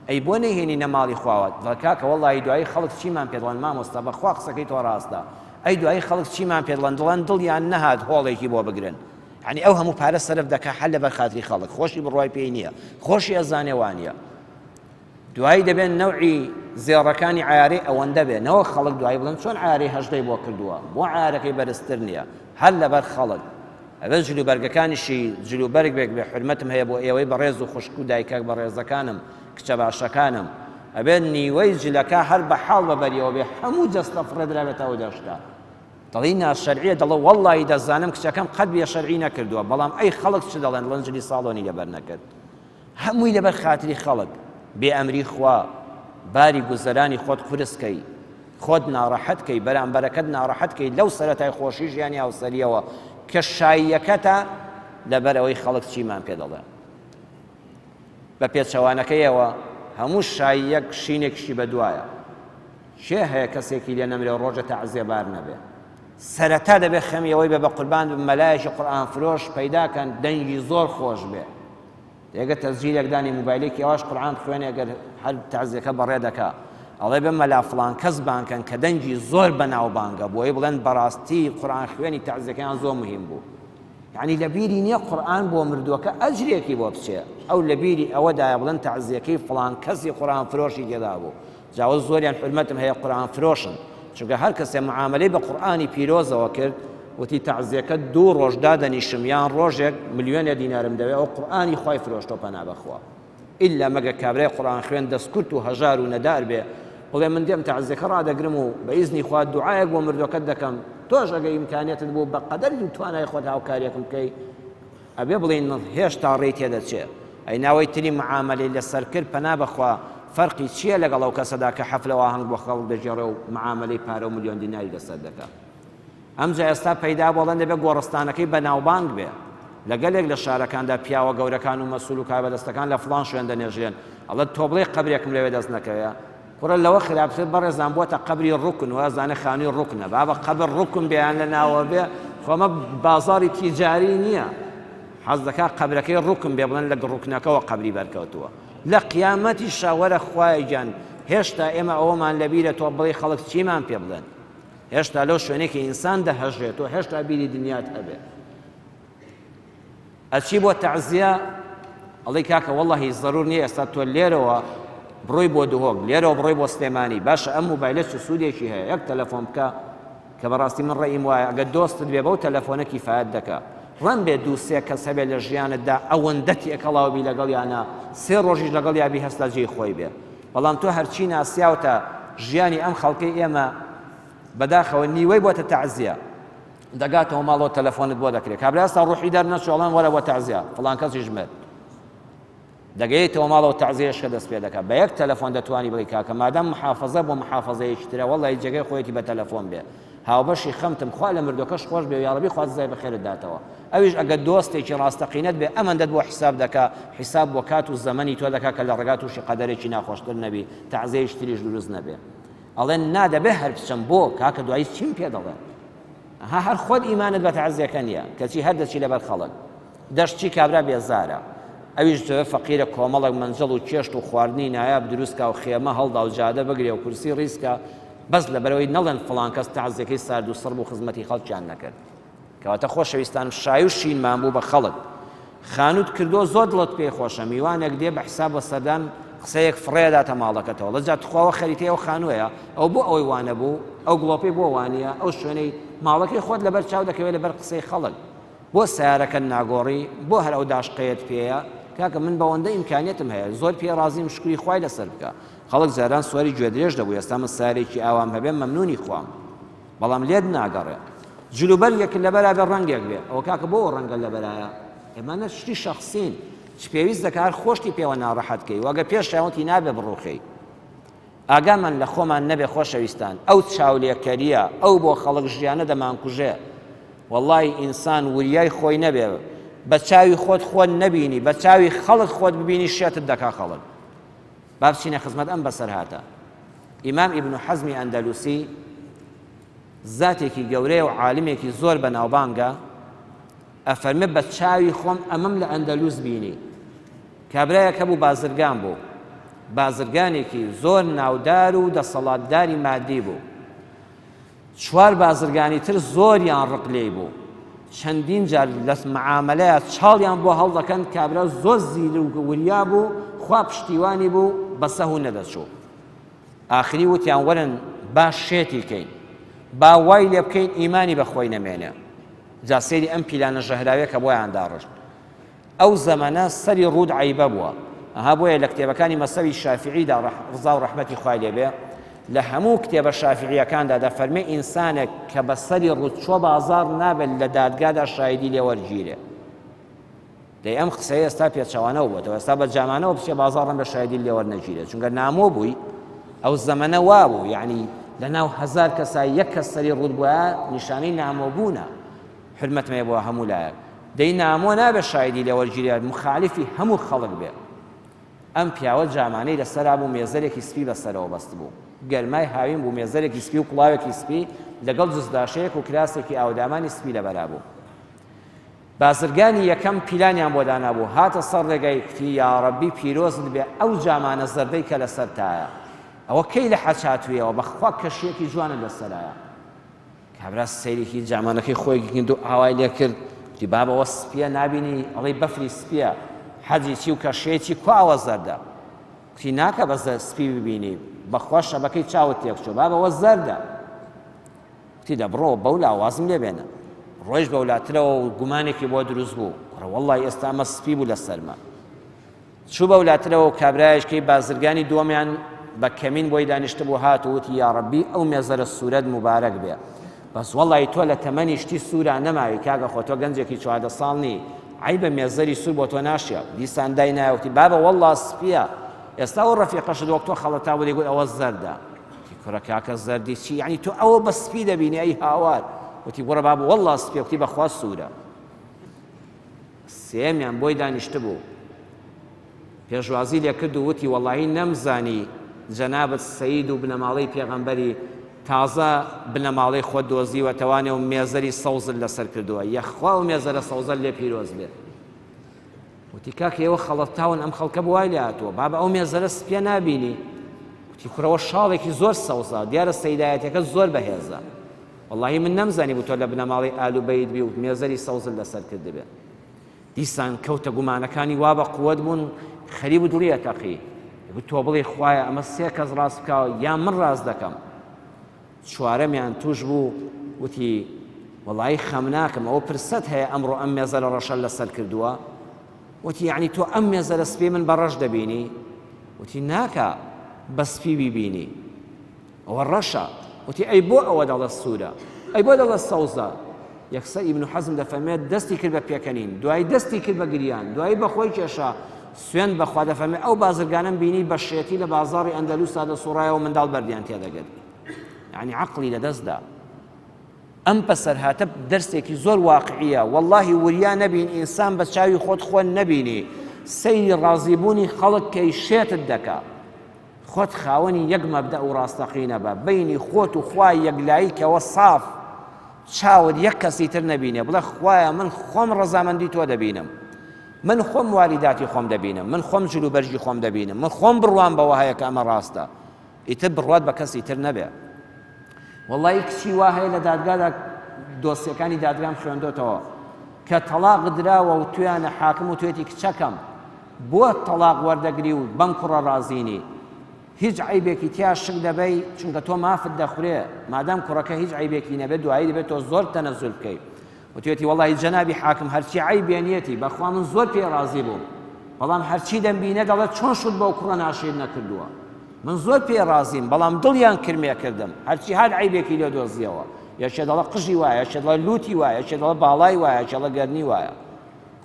ئەی بۆ نەیهێنینە ماڵی خواوە؟ دڵە کاکە وەڵاهی دوایی خەڵک چیمان پێ دڵێن مامۆستا بەخوا قسەکەی تۆ ڕاستە ئەی دوایی خەڵک چیمان پێ دڵێن دڵێن دڵیان نەهات هۆڵێکی بۆ بگرن یعنی ئەو هەموو پارە سەرف دەکا هەر لەبەر خاتری خەڵک خۆشی بڕوای پێی نییە خۆشی ئەزانێ وانە دوایی دەبێن نەوعی زێڕەکانی عیارەی ئەوەندە بێ نەوە خەڵک دوایی بڵێن چۆن عیارەی هەژدەی بۆ کردووە بۆ عیارەکەی بەرزتر نییە هەر لەبەر خەڵک ئەبێت جلوبەرگەکانیشی جلوبەرگ بێک بێ حورمەتم هەیە بۆ ئێوەی بەڕێز و خوشک و دایکە بەڕێزەکانم کچە باشەکانم ئەبێت نیوەی جلەکە هەر بە حاڵ بەبەریەوە بێ هەموو جەستە فڕێدرابێتە ئەو دەشتە دەڵێی ناشەرعیە دەڵێ وەڵڵاهی دەزانم کچەکەم قەت بێ شەرعی نەکردووە بەڵام ئەی خەڵک چ دەڵێن دەڵێن جلی ساڵۆنی لەبەر نەکرد هەمووی لەبەر خاتری خەڵک، بێ ئەمری خوا، باری گوزەرانی خۆت قورس کەی، خۆت ناڕەحەت کەی، بەرامبەرەکەت ناڕەحەت کەی لەو سەرەتای خۆشی ژیانی هاوسەریەوە کە شاییەکەتە لەبەر ئەوەی خەڵک چیمان پێ دەڵێ. بە پێچەوانەکەیەوە هەموو شاییەک شینێکیشی بەدوایە. کێ هەیە کەسێکی لێ نەمرێ و ڕۆژێ تەعزیەبار نەبێ؟ سەرەتا دەبێ خەمی ئەوەی بێ بە قوربان بم مەلایەکی قورئان فرۆش پەیدا کەن دەنگی زۆر خۆش بێ. ئێگە تەسجیلێک دانی موبایلێکی ئەواش قورعان بخوێنێ گەر هەر تەعزیەکە بەڕێ دەکا ئەڵێ بە مەلا فڵان کەس بانکەن کە دەنگی زۆر بەناوبانگە بۆی بڵێن بەڕاستی قورعان خوێنی تەعزیەکەیان زۆر مهم بوو یعنی لە بیری نییە قورئان بۆ مردووەکە ئەجرێکی بۆ بچێ ئەو لە بیری ئەوەدایە بڵێن تەعزیەکەی فڵان کەسی قورئان فرۆشی تێدا بوو جا وە زۆریان حورمەتم هەیە قورئان فرۆشن چونکە هەر کەسێ معامەلەی بە قورئانی پیرۆزەوە کرد وتی تەعزیەکە دوو ڕۆژ دادەنیشم یان ڕۆژێک ملیۆنێ دینارم دەوێ ئەو قورئانی خوای فرۆشتۆ پەنا بەخوا ئیلا مەگە کابرای قورئان خوێن دەستکورت و هەژار و نەدار بێ بڵێ من دێم تەعزیەکە ڕادەگرم و بە ئیزنی خوا دوعایەک بۆ مردوەکەت دەکەم تۆش ئەگە ئیمکانیەتت بوو بە قەدەر توانای خۆت هاوکاریەکم بکەی ئەبێ بڵێین هێشتا ڕێی تێدەچێ. ئەی ناوەی تری معامەلەی لەسەر کرد پەنا بەخوا فەرقی چیە لەگەڵ ئەو کەسەدا کە حەفلەو ئاهەنگ بۆ خەڵک دەگێڕێ و معامەلەی پارەو ملیۆن دیناری لەسەر دەکا. ئەمجا ئێستا پەیدا بووە ئەڵێن دەبێ گۆڕستانەکەی بەناوبانگ بێ. لە گەلێک لە شارەکاندا پیاوە گەورەکان و مەسول و کاربەدەستەکان لە فڵان شوێن دەنێژرێن، ئەڵێ تۆ بڵێی قەبرێکم لەوێ دەست نەکەوێ؟ کوڕە لەوە خراپتر بەڕێزان بۆتە قەبری ڕوکن وازانێ خانووی ڕوکنە بابە قەبر ڕوکن بێ یان لە ناوە بێ خۆ ئەمە بازاڕی تیجاری نییە حەز دەکا قەبرەکەی ڕوکن بێ بڵێن لە ڕوکنەکەوە قەبری بەرکەوتووە لە قیامەتیشا وەرە خوایە گیان هێشتا ئێمە ئەوەمان لەبیرە تۆ بڵێی خەڵک چیمان پێ بڵێن هێشتا لەو شوێنێک کە ئینسان دەهەژێت تۆ هێشتا بیری دنیات هەبێ ئەچی بۆ تەعزیە ئەڵێی کاکە وەڵاهی زەرور نییە ئێستا تۆ لێرەوە بڕۆی بۆ دهۆک لێرەوە بڕۆی بۆ سلێمانی باشە ئەم موبایلە چ سوودێکی هەیە یەک تەلەفۆن بکە کە بەڕاستی من ڕێیم وایە ئەگەر دۆستت بێ بەو تەلەفۆنە کیفایەت دەکا ڕەم بێ دوو سێ کەس هەبێ لە ژیانتدا ئەوەندە تێکەڵاو بی لەگەڵیانە سێ ڕۆژیش لەگەڵیا بی هەستا جێی خۆی بێ بەڵام تۆ هەرچی ناسیاوتە ژیانی ئەم خەڵکەی ئێمە بەداخەوە نیوەی بۆتە تەعزیە دەگاتەوە ماڵەوە تەلەفۆنت بۆ دەکرێت کابرا ئێستا ڕوحی دەرنەچوو ئەڵێن وەرە بۆ تەعزیە فڵان کەسیش مرد دەگەیتەوە ماڵەوە تەعزیەش کە دەست پێ دەکات بە یەک تەلەفۆن دەتوانی بڵێی کاکە مادام محافەزە بۆ محافەزەیەکی ترە وەڵی جێگەی خۆیەتی بە تەلەفۆن بێ هاوبەشی خەمتم خوا لە مردۆکەش خۆش بێ یاڕەبی خوا جزای بەخێرت داتەوە ئەویش ئەگەر دۆستێکی ڕاستەقینەت بێ ئەمەندەت بۆ حیساب دەکا حیساب بۆ کات و زەمەنی تۆ دەکا کە لە ڕێگا تووشی قەدەرێکی ناخۆشتر نەبی تەعزیەیش تریش دروست نەبێ ئەڵێن نا دەبێ هەر بچم بۆ کاکە دوایی چیم پێ دەڵێن ها هەر خۆت ئیمانت بە تەعزیەکە نییە کەچی هەر دەچی لەبەر خەڵک دەشچی کابرا بێزارە ئەویش دەوێ فەقیرە کۆمەڵێک مەنجەڵ و چێشت و خواردنی نایاب دروستکا و خێمە هەڵدا و جادە بگرێ و کورسی ڕیزکا بەس لەبەرەوەی نەڵێن فڵان کەس تەعزیەکەی سارد و سڕ بوو خزمەتی خەڵکیان نەکرد کەواتە خۆشەویستانم شای و شینمان بوو بە خەڵک. خانووت کردووە زۆر دڵت پێی خۆشە میوانێک دێ بە حساب بە سەردان قسەیەک فڕێ داتە ماڵەکەتەوە ڵە جا تخوا وە خەریتەی ئەو خانووەیە ئەو بۆ ئەوەی وانەبوو ئەو گڵۆپەی بۆ وانییە ئەو شوێنەی ماڵەکەی خۆت لەبەر چاو دەکەوێت لەبەر قسەی خەڵک بۆ سەیارەکەت ناگۆڕی بۆ هەر ئەو داشقەیەت پێیە کاکە من بەوەندە ئیمکانیەتم هەیە زۆر پێ ڕازیم شکری خوای لەسەر بکە خەڵک جاران سواری گوێدرێژ دەبوو ئێستا من سەیارێکی ئاوام هەبێ مەمنونی خوام بەڵام لێت ناگەڕێ جلوبەرگێکت لەبەرا بێ ڕەنگێک بێ ئەوە کاکە بۆ ئەو ڕەنگە لەبەرایە ئێمانە شتی شەخسین چ پێویست دەکا هەر خۆشتی پێوە ناڕەحەت کەی وەگە پێش شایەتی نابێ بڕوخێی ئاگامان لە خۆمان نەبێ خۆشەویستان ئەو چاولێکەریە ئەو بۆ خەڵک ژیانە دەمانکوژێ وەڵی ئینسان وریای خۆی نەبێ بە چاوی خۆت خۆت نەبینی بە چاوی خەڵک خۆت ببینی شێتت دەکا خەڵک با بچینە خزمەت ئەم بەسەرهاتە. ئیمام ئیبن حەزمی ئەندەلوسی زاتێکی گەورەیە و عالمێکی زۆر بەناوبانگە، ئەفەرمێ بە چاوی خۆم ئەمەم لە ئەندەلوس بینی. کابرایەک هەبوو بازرگان بوو، بازرگانێکی زۆر ناودار و دەسەڵاتداری مادی بوو. چوار بازرگانی تر زۆریان ڕق لێی بوو چەندین جار لە معامەلەیا چاڵیان بۆ هەڵدەکەن کابرا زۆر زیر و وریا بوو خوا پشتیوانی بوو بە سەهو نەدەچوو ئاخری وتیان وەرن با شێتی کەین با وای لێ بکەین ئیمانی بە خۆی نەمێنێ جا سەیری ئەم پیلانە ژەهراویە کە بۆیان داڕشت ئەو زەمەنە سەری ڕووت عەیبە بووە ئەها بۆیە لە کتێبەکانی مەزهەبی شافعیدا ڕەزا و ڕەحمەتی خوای لێ بێ لە هەموو کتێبە شافعیەکاندا دەفەرمێ ئینسانێک کە بە سەری ڕووت چۆ بازاڕ نابێت لە دادگادا شایدی لێ وەرگیرێ دەی ئەم قسەیە ئێستا پێچەوانەوە بۆتەوە ئێستا بە جامانەوە بچێ بازاڕ ڕەنگە شایدی لێ وەرنەگیرێ چونکە نامۆ بووی ئەو زەمەنە وابوو یعنی لەناو هەزار کەسا یەک کەس سەری ڕووت بووە نیشانەی نامۆبوونە حورمەتم هەیە بۆ هەموو لایەک دەی نامۆ نابێ شایدی لێ وەرگیرێ مخالفی هەموو خەڵک بێ ئەم پیاوە جامانەی لەسەرا بوو مێزەرێکی سپی بەسەرەوە بەستبوو گەرمای هاوین بوو مێزەرێکی سپی و کوڵاوێکی سپی لەگەڵ جزداشەیەک و کراسێکی ئاودامانی سپی لەبەرا بوو بازرگانی یەکەم پیلانیان بۆ دانابوو هاتە سەر ڕێگای کوتی یاڕەبی پیرۆزت بێ ئەو جامانە زەردەی کە لەسەرتایە ئەوە کەی لە حەج هاتوویەوە بەخوا کەشیەکی جوانت لەسەرایە کابرا سەیرێکی جامانەکەی خۆی کرد و ئاوای لێ کرد وتی بابە ئەوە سپیە نابینی ئەڵێی بەفری سپیە حەجی چی و کەشیەی چی کوا ئەوە زەردە وتی ناکە بە سپی ببینی بەخوا شەبەکەی چاوت تێکچوو بابە ئەوە زەردە وتی دە بڕۆ بەولا وازم لێ بێنە ڕۆیشت بەولاترەوە و گومانێکی بۆ دروست بوو کوڕە وەڵڵای ئێستا ئەمە سپی بوو لەسەرمە چوو بەولاترەوە و کابرایەکی بازرگانی دووەمیان بە کەمین بۆی دانیشتبوو هات و وتی یاڕەبی ئەو مێزەرە سوورەت موبارەک بێ بەس وەڵی تۆ لە تەمەنی شتی سوورا نەماوی کاکە خۆ تۆ گەنجێکی 14 ساڵ نی عەیبە مێزەری سوور بۆ تۆ ناشیا دیسان داینایە وتی بابە وەڵڵا سپیە ئێستا ئەو ڕەفیقەشت وەک تۆ خەڵەتا بوو دەیگوت ئەوە زەردە وتی کوڕە کاکە زەردی چی یعنی تۆ ئەوە بە سپی دەبینی ئەی هاوار وتی کوڕە بابە وەڵڵا سپیە وتی بەخوا سوورە. سێیەمیان بۆی دانیشتبوو. پێشوازی لێ کرد و وتی وەڵاهی نەمزانی جەنابت سەید و بنەماڵەی پێغەمبەری، تازە بنەماڵەی خۆت دۆزیوەتەوانێ و مێزەری سەوزت لەسەر کردووە، یەخوا ئەو مێزەرە سەوزەت لێ پیرۆز بێ. وتی کاکە ئێوە خەڵەتاون ئەم خەڵکە بۆ وای لێ هاتووە، بابە ئەو مێزەرە سپیە نابینی؟ وتی کوڕەوە شاڵێکی زۆر سەوزە، دیارە سەیدایەتیەکەت زۆر بەهێزە. وەڵاهی من نەمزانی بوو تۆ لە بنەماڵەی ئال و بەیت بی و مێزەری سەوزت لەسەر کردبێ. دیسان کەوتە گومانەکانی وا بە قوت بوون خەریب و دڵی ئەتەقی. گوت تۆ بڵێی خوایە ئەمە سێ کەس ڕاست بکا یان من ڕاست دەکەم. چوارەمیان تووش بوو وتی وەڵایی خەمناکم ئەوە پرسەت هەیە ئەمڕۆ ئەم مێزەرە ڕەشە لەسەر کردووە؟ وتی یەعنی تۆ ئەم مێزەرە سپی من بە ڕەش دەبینی؟ وتی ناکا بە سپی بیبینی. ئەوە ڕەشە. وتی ئەی بۆ ئەوە دەڵێ سوورە؟ ئەی بۆ دەڵێ سەوزە؟ یەکسەر ئیبن حەزم دەفەرمێت دەستی کرد بە پێکەنین، دوایی دەستی کرد بە گریان، دوایی بە خۆی کێشا، سوێند بە خوا دەفەرمێ ئەو بازرگانەم بینی بە شێتی لە بازاڕی ئەندەلوسا دەسوڕایەوە منداڵ بەردیان تێدەگرت. یعنی عەقڵی لەدەست دا. ئەم بەسەرهاتە دەرسێکی زۆر واقعیە وەڵاهی وریا نەبین ئینسان بە چاوی خۆت خۆن نەبینی سەیری ڕازیبوونی خەڵک کەی شێتت دەکا. خۆت خاوەنی یەک مەبدەئ و ڕاستەقینە بە، بەینی خۆت و خوا یەکلایی کەوە ساف، چاوت یەک کەسی تر نەبینێ، بڵێ خوایە من خۆم ڕەزامەندی تۆ دەبینم، من خۆم واریداتی خۆم دەبینم، من خۆم جل و بەرگی خۆم دەبینم، من خۆم بڕوام بەوە هەیە کە ئەمە ڕاستە، ئیتر بڕوات بە کەسی تر نەبێ. وەڵایی کچی وا هەیە لە دادگادا دۆسیەکانی دادگام خوێندۆتەوە کە تەڵاق دراوە و تویانە حاکم و توێتی کچەکەم بۆ تەڵاق وەردەگری و بەم کوڕە ڕازینی هیچ عەیبێکی تیا شک دەبەی چونکە تۆ مافت دەخورێ مادام کوڕەکە هیچ عەیبێکی نەبێت دوایی دەبێت تۆ زۆر تەنەزول بکەی وتوێتی وەڵی جەنابی حاکم هەرچی عەیبێ نیەتی بەخوا من زۆر پێی ڕازی بووم بەڵام هەرچی دەمبینە دەڵێت چۆن شوت بەو کوڕە ناشیر نەکردووە من زۆر پێی ڕازیم بەڵام دڵیان کرمێ کردم هەرچی هات عەیبێکی لێ دۆزیەوە یەکێ دەڵێ قژی وایە یەکێ دەڵێ لوتی وایە یەکێ دەڵێ باڵای وایە یەکێ دەڵێ گەرنی وایە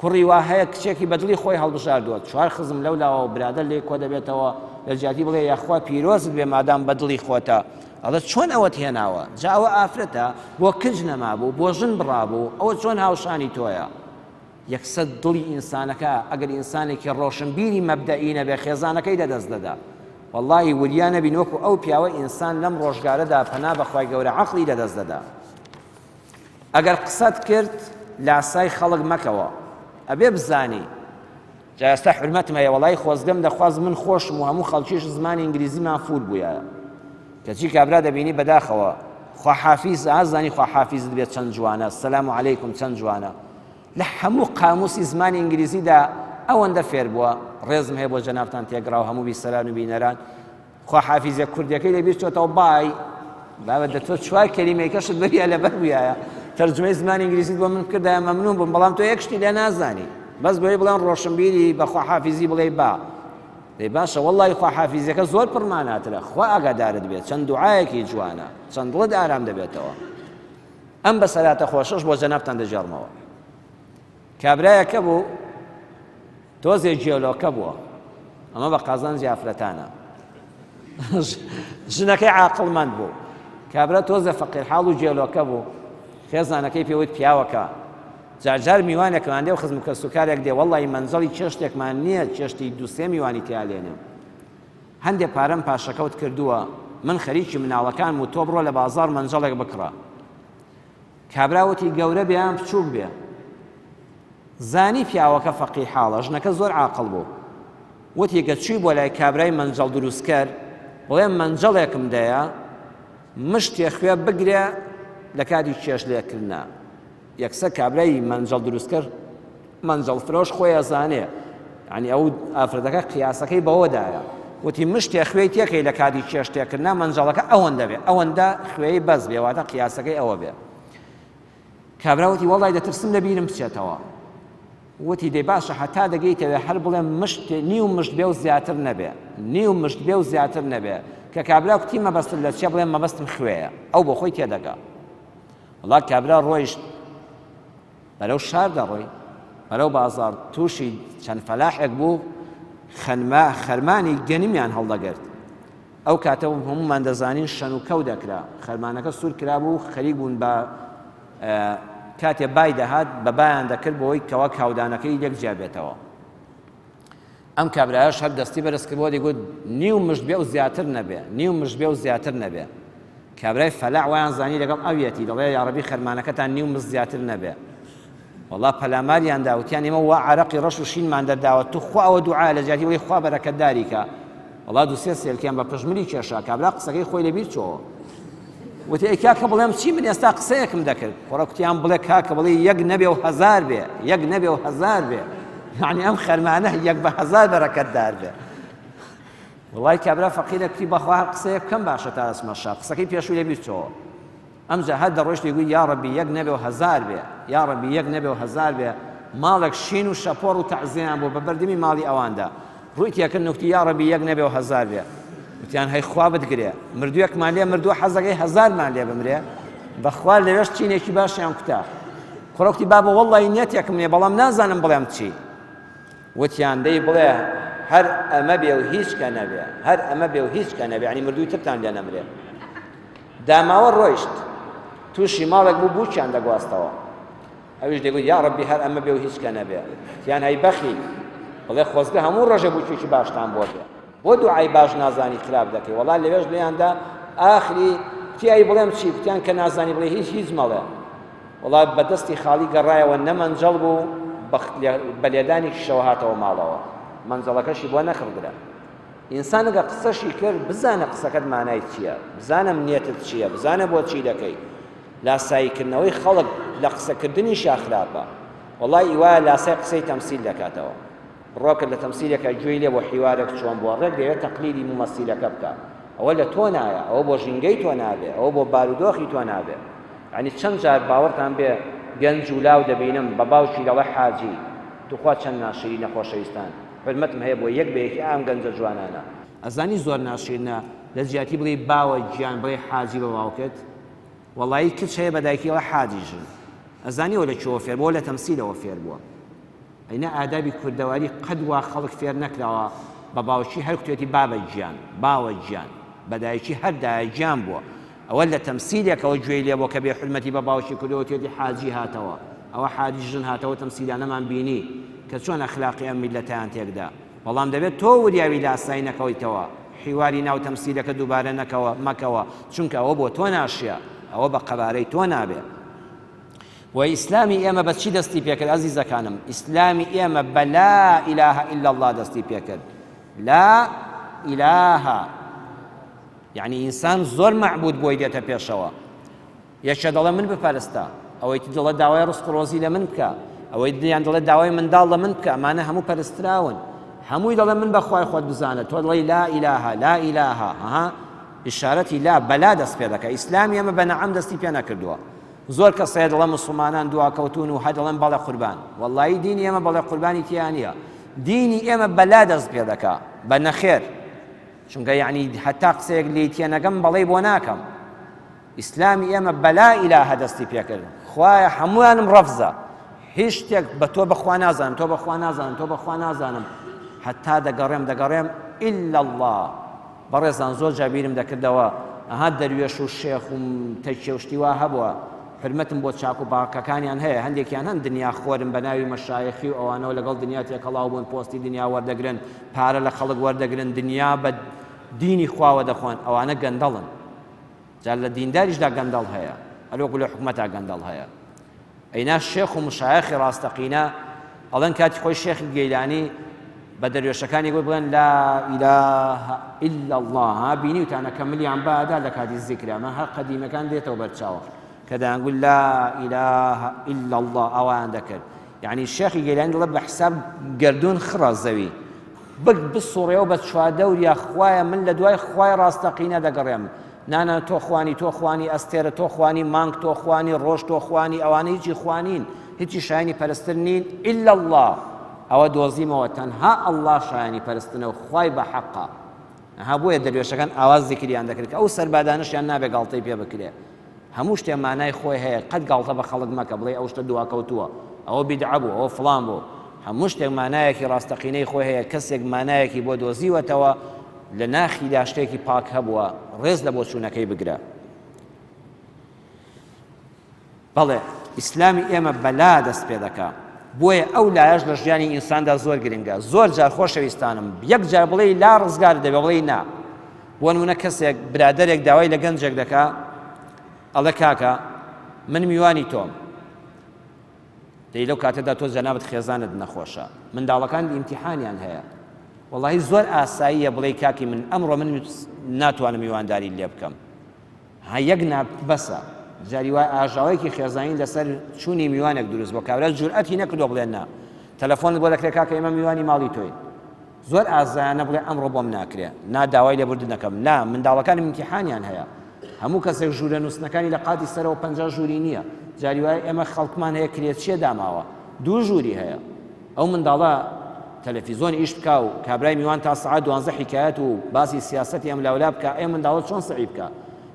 کوڕی وا هەیە کچێکی بە دڵی خۆی هەڵبژاردووە، چوار خزم لەو لاوە و برادەر لێی کۆدەبێتەوە، لە جیاتی بڵێ یاخوا پیرۆزت بێ مادام بە دڵی خۆتە، ئەڵێ چۆن ئەوەت هێناوە؟ جا ئەوە ئافرەتە بۆ کچ نەمابوو، بۆ ژن بڕابوو، ئەوە چۆن هاوشانی تۆیە؟ یەکسەر دڵی ئینسانەکە ئەگەر ئینسانێکی ڕۆشنبیری مەبدەئی نەبێ خێزانەکەی لەدەست دەدا. وەڵڵاهی وریا نەبین وەکو ئەو پیاوە ئینسان لەم ڕۆژگارەدا پەنا بەخوای گەورە عەقڵی لەدەست دەدا. ئەگەر قسەت کرد لاسای خەڵک مەکەوە ئەبێ بزانی جا ئێستا حورمەتم هەیە وەڵای خۆزگەم دەخواست من خۆشم و هەموو خەڵکیش زمانی ئینگلیزیمان فول بوویایە کەچی کابرا دەبینی بەداخەوە خواحافیز ئازانی خواحافیزت بێت چەند جوانە سەلام عەلەیکم چەند جوانە لە هەموو قاموسی زمانی ئینگلیزیدا ئەوەندە فێر بووە ڕێزم هەیە بۆ جەنابتان تێگڕاو هەموو بیسەران و بینەران خواحافیزە کوردیەکەی لەبیر چۆتەوە بای بابە دە تۆ چوار کەلیمەی کەشت بەریا لەبەر بوویایە تەرجمەی زمانی ئینگلیزیت بۆ من بکردایە مەمنون بووم بەڵام تۆ یەک شتی لێ نازانی بەس بۆی بڵێن ڕۆشنبیری بە خواحافیزی بڵێ با دەی باشە وەڵی خواحافیزەکە زۆر پڕماناترە خوا ئاگادارت بێت چەند دوعایەکی جوانە چەند دڵت ئارام دەبێتەوە ئەم بەسەراتە خۆشەش بۆ جەنابتان دەگێڕمەوە کابرایەکە بوو تۆزێ گێلۆکە بووە ئەمە بە قازانجی ئافرەتانە ژنەکەی عاقڵمەند بوو کابرا تۆزێ فەقیر حاڵ و گێلۆکە بوو خێزانەکەی پێوت پیاوەکە جارجار میوانێکمان دێ و خزم و کەسوکارێک دێ وەڵی مەنزڵی چێشتێکمان نییە چێشتی دووسێ میوانی تیا لێنێم هەندێ پارەم پاشەکەوت کردووە من خەریکی مناڵەکانم و تۆ بڕۆ لە بازاڕ مەنجەڵێک بکڕە کابرا وتی گەورە بێ یان بچووک بێ؟ زانی پیاوەکە فەقیر حاڵە، ژنەکە زۆر عاقڵ بوو. وتی گە چووی بۆ لای کابرای مەنجەڵ دروستکەر، بڵێ مەنجەڵێکم دەیە، مشتێ خوێ بگرێ لە کاتی چێشت لێکردنا. یەکسەر کابرای مەنجەڵ دروستکەر مەنجەڵ فرۆش خۆی ئەزانێ یعنی ئەو ئافرەتەکە قیاسەکەی بەوەدایە وتی مشتێ خوێی تێکەی لە کاتی چێشت تێکردنا مەنجەڵەکە ئەوەندە بێ ئەوەندە خوێی بەس بێ واتە قیاسەکەی ئەوە بێ کابرا وتی وەڵای دەترسم لە بیرم بچێتەوە وتی دەی باشە هەتا دەگەیتەوێ هەر بڵێ مشت نیو مشت بێ و زیاتر نەبێ نیو مشت بێ و زیاتر نەبێ کە کابرا کوتی مەبەستت لە چیە بڵێ مەبەستم خوێیە ئەو بۆ خۆی تێدەگا وڵا کابرا ڕۆیشت بەرەو شار دەڕۆی، بەرەو بازاڕ، تووشی چەند فەلاحێک بوو، خەنما خەرمانی گەنمیان هەڵدەگرت. ئەو کاتە هەموومان دەزانین شەن و کەو دەکرا، خەرمانەکە سوور کرابوو، خەریک بوون بە. کاتێ بای دەهات بە بایان دەکرد بۆی کەوا کاودانەکەی لێک جیا بێتەوە. ئەم کابرایەش هەر دەستی بەرز کردبووە دەیگوت نیو مشت بێ و زیاتر نەبێ، نیو مشت بێ و زیاتر نەبێ. کابرای فەلاح وایان زانی لەگەڵ ئەویەتی، دەڵێ یاڕەبی خەرمانەکەتان نیو مشت زیاتر نەبێ. وەڵا پەلاماریان دا وتیان ئێمە وا عەرەقی ڕەش و شینمان دەرداوە توخوا ئەوە دوعایە لە جیاتی بڵێی خوا بەرەکەتداری کە. وەڵا دوو سێ سێلکیان بە پشتملی کێشا، کابرا قسەکەی خۆی لەبیر چۆوە. وتی ئەی کاکە بڵێم چی من ئێستا قسەیەکم دەکرد کوڕە کوتیان بڵێ کاکە بڵێ یەک نەبێ و هەزار بێ یەک نەبێ و هەزار بێ یعنی ئەم خەرمانە یەک بە هەزار بەرەکەتدار بێ وڵای کابرا فەقیرە کوتی بەخوا هەر قسەیەک بکەم باشە تا ئەچمە شار قسەکەی پێشوو لەبیر چۆوە ئەمجا هەر دەڕۆیشت دەیگوت یاڕەبی یەک نەبێ و هەزار بێ، یاڕەبی یەک نەبێ و هەزار بێ، ماڵێک شین و شەپۆڕ و تەعزیەیان بوو بە بەردمی ماڵی ئەواندا. ڕووی تێکرد نوکتی یاڕەبی یەک نەبێ و هەزار بێ. وتیان هەی خوا بتگرێ، مردووێکمان لێ مردووە حەزەکەی هەزارمان لێ بمرێ؟ بەخوا لەوێش چینێکی باشیان کوتا. کوڕە کوتی بابە وەڵڵاهی نیەتێکم نییە بەڵام نازانم بڵێم چی. وتیان دەی بڵێ هەر ئەمە بێ و هیچ کە نەبێ، هەر ئەمە بێ و هیچ کە نەبێ، یانی مردووی ترتان لێ نەمرێ. داماوە ڕۆیشت تووشی ماڵێک بوو بووکیان دەگواستەوە ئەویش دەگوت یا ڕەبی هەر ئەمە بێ و هیچ کە نەبێ تیان هەی بەخیل بڵێ خۆزگە هەموو ڕۆژێ بووکێکی باشتان بۆ بێ بۆ دوعای باش نازانی خراپ دەکەی وەڵا لەوێش لێیاندا ئاخری تیایی بڵێم چی کوتیان کە نازانی بڵێ هیچ هیچ مەڵێ وەڵا بەدەستی خاڵی گەڕایەوە نەمەنجەڵ بوو بە لێدانێکیشەوە هاتەوە ماڵەوە مەنجەڵەکەشی بۆ نەکڕدرا ئینسان ئەگەر قسەشی کرد بزانە قسەکەت مانای چییە، بزانە نیەتت چییە، بزانە بۆچی دەکەی. لاساییکردنەوەی خەڵک لە قسەکردنیشا خراپە. وەڵای ئیوایە لاسای قسەی تەمسیل دەکاتەوە. بڕۆکە لە تەمسیلێکا گوێی لێ بۆ حیوارێک چۆن بووە ڕێک دەیەوێت تەقلیدی مومەسیلەکە بکا. ئەوە لە تۆ نایە، ئەوە بۆ ژینگەی تۆ نابێ، ئەوە بۆ بارودۆخی تۆ نابێ. یانی چەند جار باوەڕتان بێ گەنج و لاو دەبینم بە باوکی دەڵێ حاجی. توخوا چەند ناشرینە خۆشەویستان. حورمەتم هەیە بۆ یەک بە یەکی ئام گەنجە جوانانە. ئەزانی زۆر ناشیرنە لە جیاتی بڵێی باوە گیان بڵێی حاجی بە باوکت وەڵایی کچ هەیە بە دایکی ئەڵێ حاجی ژن ئەزانی ئەوە لە کوێوە فێر بووە لە تەمسیلەوە فێر بووە ئەینا ئادابی کوردەواری قەت وا خەڵک فێر نەکراوە بە باوکی هەر کوتێتی بابە گیان باوە گیان بە دایکی هەر دایە گیان بووە ئەوە لە تەمسیلێکەوە گوێی لێ بووە کە بێ حورمەتی بە باوکی کردووە وتویەتی حاجی هاتەوە ئەوە حاجی ژن هاتەوە تەمسیلانەمان بینی کە چۆن ئەخلاقی ئەم میللەتەیان تێکدا بەڵام دەبێت تۆ وریاوی لاسایی نەکەویتەوە حیواری ناو تەمسیلەکە دووبارە نەکەوە مەکەوە چونکە ئەوە بۆ تۆ ناشیە ئەوە بە قەبارەی تۆ نابێ و ئیسلامی ئێمە بە چی دەستی پێکرد ئەزیزەکانم ئیسلامی ئێمە بە لا إله إلا الله دەستی پێکرد لا إله یەعنی ئینسان زۆر مەعبود بۆی دێتە پێشەوە یەکێ دەڵێ من بپەرستە ئەوەی تر دەڵێ داوای ڕزق و ڕۆزی لە من بکە ئەوەی دیان دەڵێ داوای منداڵ لە من بکە ئەمانە هەموو پەرستراون هەمووی دەڵێ من بەخوای خۆت بزانە تۆ دەڵێی لا ئیلاهە لا ئیلاهە ها ئیشارەتی لا بەلا دەست پێ دەکە ئیسلامی ئەمە بە نەعەم دەستی پێ نەکردووە زۆر کەس هەیە دەڵێ مسلمانان دواکەوتون و هەر دەڵێن بەڵێ قوربان وەڵایی دینی ئێمە بەڵێ قوربانی تیا نییە دینی ئێمە بەلا دەست پێ دەکا بە نەخێر چونکە یەعنی هەتا قسەیەک لێی تێنەگەم بەڵێی بۆ ناکەم ئیسلامی ئێمە بەلا ئیلاهە دەستی پێکرد خوایە هەموویانم ڕەفزە هیچ شتێک بە تۆ بەخوا نازانم تۆ بەخوا نازانم تۆ بەخوا نازانم هەتا دەگەڕێم دەگەڕێم إلا الله بەڕێزان زۆر جا بیرم دەکردەوە ئەها دەروێش و شێخ و تەکیە و شتی وا هەبووە حورمەتم بۆ چاک و پاکەکانیان هەیە، هەندێکیان هەن دنیا خۆرن بە ناوی مەشایخی و ئەوانەوە لەگەڵ دنیا تێکەڵاو بوون، پۆستی دنیا وەردەگرن، پارە لە خەڵک وەردەگرن، دنیا بە دینی خواوە دەخۆن، ئەوانە گەندەڵن. جا لە دینداریشدا گەندەڵ هەیە، هەروەکو لە حکومەتا گەندەڵ هەیە. ئەینا شێخ و مشایخی ڕاستەقینە ئەڵێن کاتی خۆی شێخی گەیلانی بە دەروێشەکانی گوت بڵێن لا إله إلا الله ها بینیوتانە کە ملیان بادا لە کاتی زیکرا من هەر قەدیمەکان دێتەوە بەرچاوم کە دەیانگوت لا إله إلا الله ئەوان دەکرد یعنی شێخی گەیلانی دەڵێ بە حساب گەردوون خڕە زەوی بک بسوڕێەوە بە چواردەوریا خوایە من لە دوای خوای ڕاستەقینە دەگەڕێم نانا تۆ خوانی تۆ خوانی ئەستێرە تۆ خوانی مانگ تۆ خوانی ڕۆژ تۆ خوانی ئەوانە هیچی خوانین هیچی شایانی پەرستن نین الا اللە ئەوە دۆزیمەوە تەنها اللە شایانی پەرستنە و خوای بە حەقە ئەها بۆیە دەروێشەکان ئاواز زیکریان دەکرد کە ئەو سەربادانەشیان نابێ گاڵتەی پێ بکرێ هەموو شتێ مانای خۆی هەیە قەت گاڵتە بە خەڵک مەکە بڵێ ئەو شتە دواکەوتووە ئەوە بیدعە بوو ئەوە فڵان بوو هەموو شتێک مانایەکی ڕاستەقینەی خۆی هەیە کەسێک مانایەکی بۆ دۆزیوەتەوە لە ناخیدا شتێکی پاک هەبووە ڕێز لە بۆچوونەکەی بگرە. بەڵێ. ئیسلامی ئێمە بەلا دەست پێ دەکا. بۆیە ئەو لایەش لە ژیانی ئینساندا زۆر گرنگە. زۆر جار خۆشەویستانم یەک جار بڵێی لا ڕزگارت دەبێ بڵێی نا. بۆ نمونە کەسێک برادەرێک داوای لە گەنجێک دەکا ئەڵێ کاکە من میوانی تۆم. دەی لەو کاتەدا تۆ جەنابت خێزانت نەخۆشە منداڵەکانت ئیمتیحانیان هەیە وەڵاهی زۆر ئاساییە بڵێی کاکی من ئەمڕۆ من ناتوانم میوانداری لێ بکەم ها یەک نا بەسە جاری وای ئاژاوەیەکی خێزانی لەسەر چوونی میوانێک دروست بۆ کابرا جورئەتی نەکردووە بڵێن نا تەلەفۆنت بۆ دەکرێت کاکە ئێمە میوانی ماڵی تۆین زۆر ئازایانە بڵێ ئەمڕۆ بۆم ناکرێ نا داوای لێبوردن دەکەم نا منداڵەکانم ئیمتیحانیان هەیە هەموو کەسێک ژوورە نووستنەکانی لە قاتی سەرەوە 50 ژووری نییە جاری وایە ئێمە خەڵکمان هەیە کرێچیە داماوە دوو ژووری هەیە ئەو منداڵە تەلەفیزۆن ئیش بکا و کابرای میوان تا سەعات دوانزە حیکایەت و باسی سیاسەتی ئەم لاولا بکا ئەی منداڵە چۆن سەعی بکا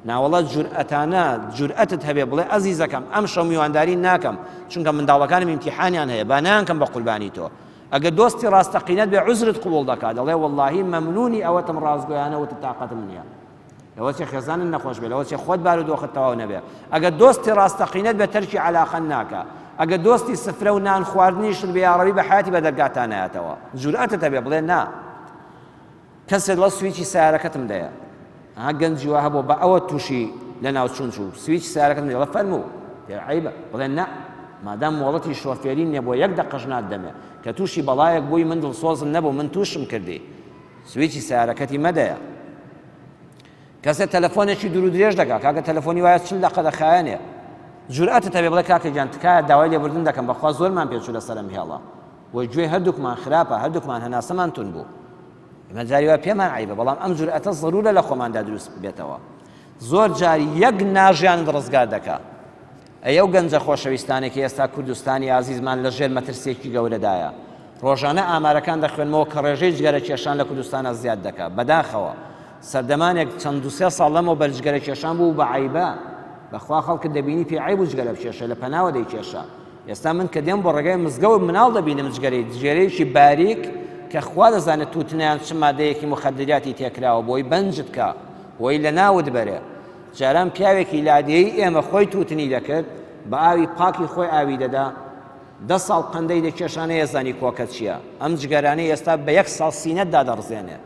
ناوەڵا جورئەتانە جورئەتت هەبێ بڵێ ئەزیزەکەم ئەم شەو میوانداری ناکەم چونکە منداڵەکانم ئیمتیحانیان هەیە با نایانکەم بە قوربانی تۆ ئەگەر دۆستی ڕاستەقینەت بێ عوزرت قبوڵ دەکا دەڵێ وەڵاهی مەمنونی ئەوەتم ڕاستگۆیانە وتت تاقەتم نییە لەوە چێ خێزانت نەخۆش بێ لەوە چێ خۆت بارودۆخت تەواو نەبێ ئەگەر دۆستی ڕاستەقینەت بێ تەرکی عەلاقە ناکا ئەگەر دۆستی سفرە و نان خواردنیشت بێ یاڕەبی بە حیاتی بە دەرگاتا نایەتەوە جورئەتت هەبێ بڵێ نا کەسێ دڵە سویچی سیارەکەتم دەیە ها گەنجی وا هەبوو بە ئەوە تووشی لە ناوچوون چوو سویچ سیارەکەتم دەیە فەرموو پێ عەیبە بڵێ نا مادام مۆڵەتی شۆفێری نییە بۆ یەک دەقەش ناتدەمێ کە تووشی بەڵایەک بووی من دڵسۆزم نەبوو من تووشم کردی سویچی سیارەکەتی مەدەیە کەسێ تەلەفۆنێکی دوور و درێژ دەکا کاکە تەلەفۆنی وایە چل دەقە دەخایەنێ جورئەتت هەبێ بڵێ کاکە گیان تکایە داوای لێبوردن دەکەم بەخوا زۆرمان پێچوو لەسەر ئەم هێڵە بۆ گوێی هەردووکمان خراپە هەردووکمان هەناسەمان تون بوو ئێمە جاری وا پێمان عەیبە بەڵام ئەم جورئەتە زەرورە لە خۆماندا دروست بێتەوە زۆر جار یەک ناژیانت ڕزگار دەکا ئەی ئەو گەنجە خۆشەویستانەی کە ئێستا کوردستانی ئازیزمان لە ژێر مەترسیەکی گەورەدایە ڕۆژانە ئامارەکان دەخوێنمەوە کە ڕێژەی جگەرە کێشان لە کوردستانا زیاد دەکا بەداخەوە سەردەمانێک چەند دوسێ ساڵ لەمەو بەر جگەرە کێشان بوو بە عەیبە بەخوا خەڵکت دەبینی پێی عەیب و جگەرە بکێشێ لە پەناوە دەیکێشا ئێستا من کە دێم بۆ ڕێگای مزگەوت مناڵ دەبینم جگەرەی جگەرەیەکی باریک کە خوا دەزانێت تووتنیان چ مادەیەکی مخدریاتی تێکراوە بۆی بەنجت کا بۆی لە ناوت بەرێ جاران پیاوێکی لادێی ئێمە خۆی تووتنی دەکرد بە ئاوی پاکی خۆی ئاوی دەدا دە ساڵ قەندەی دەکێشا نەیەزانی کۆکە چییە ئەم جگەرانەی ئێستا بە یەک ساڵ سینەت دادەڕزێنێ